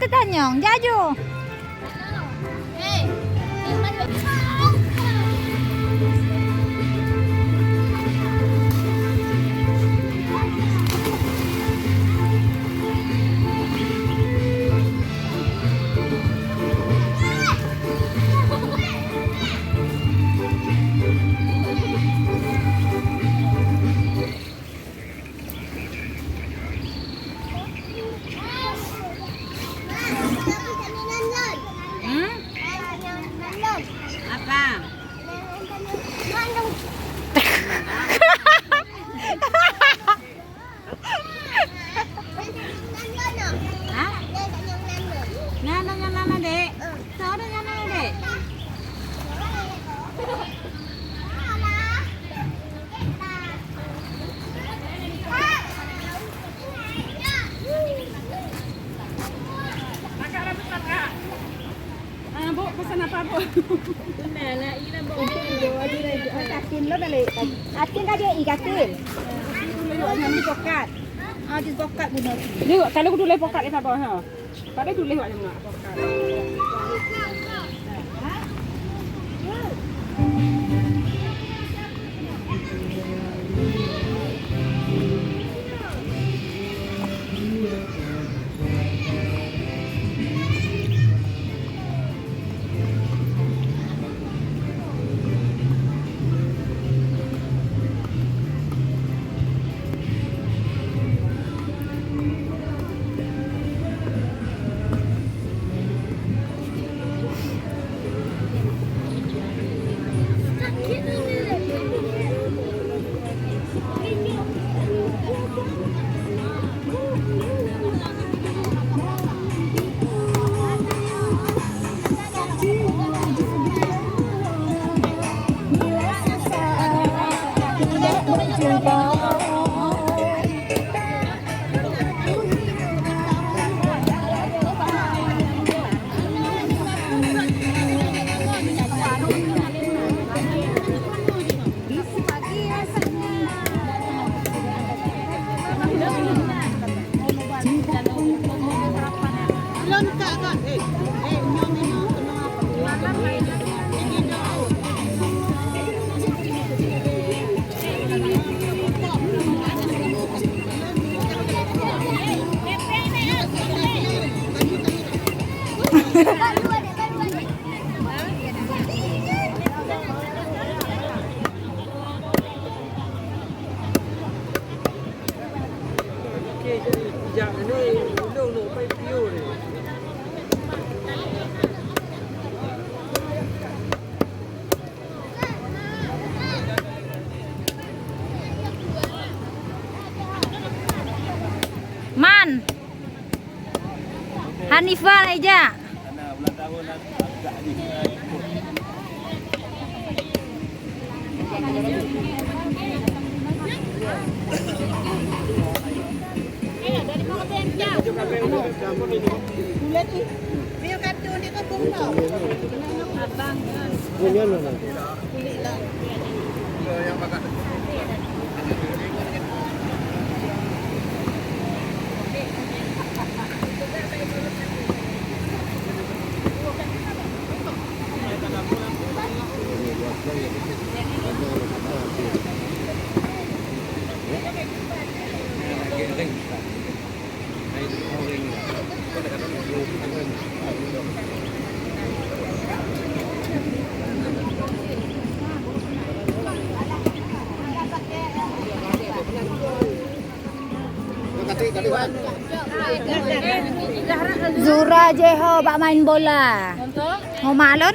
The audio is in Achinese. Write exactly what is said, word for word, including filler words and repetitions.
Teutanyong, jaju. Hmm? Apa? Hah? Nyan, nyan, nyan, nyan, Dek. Soe nyan, nyan, Dek? Ah, Bu, pesan apa, Bu? Asin lo balik. Asin tadi, i asin. Asin pokat. Ah, asin pokat guna. Ni, kalau kudu leh pokat, leh sabar, ha. Pada tuléh wak nyoe, pokat. Man. Hanifah Ija. Zura jih ho bak main bola. Ho malon?